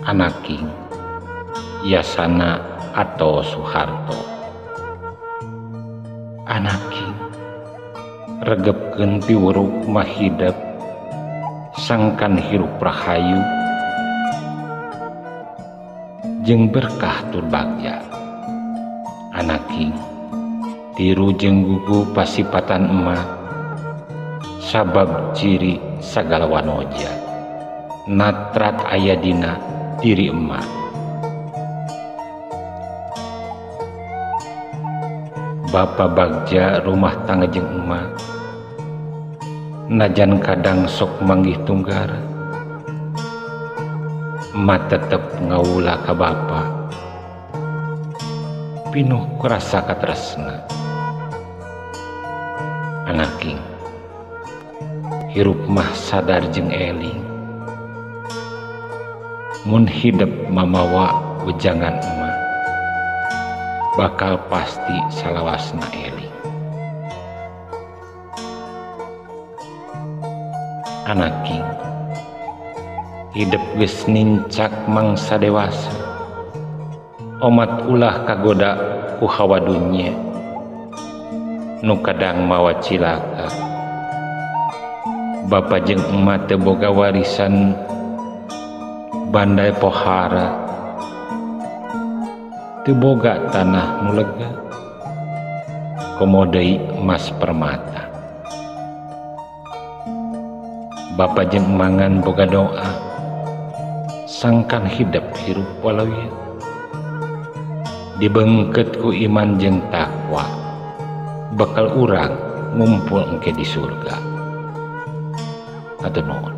Anaking Yasana atau Soeharto. Anaking regepkeun piwuruk mah hidep sangkan hirup rahayu jeung berkah tur bagja. Anaking tiru jeung gugu pasipatan emak sabab ciri sagala wanoja natrat aya dina diri emak. Bapa bagja rumah tangga jeung emak najan kadang sok manggih tunggara emak tetep ngawula ka bapa pinuh kurasa katresna. Anaking hirup mah sadar jeung eling mun hidep mamawa wejangan emak bakal pasti salawasna eling. Anaking hidep geus nincak mangsa dewasa omat ulah kagoda ku hawa dunya nu kadang mawa cilaka. Bapa jeung emak teu boga warisan bandai pohara teu boga tanah nu lega komo deui emas permata. Bapa jeung emangan boga doa sangkan hidep hirup walawia dibengket ku iman jeung takwa bakal urang ngumpul engke di surga. Hatur nuhun.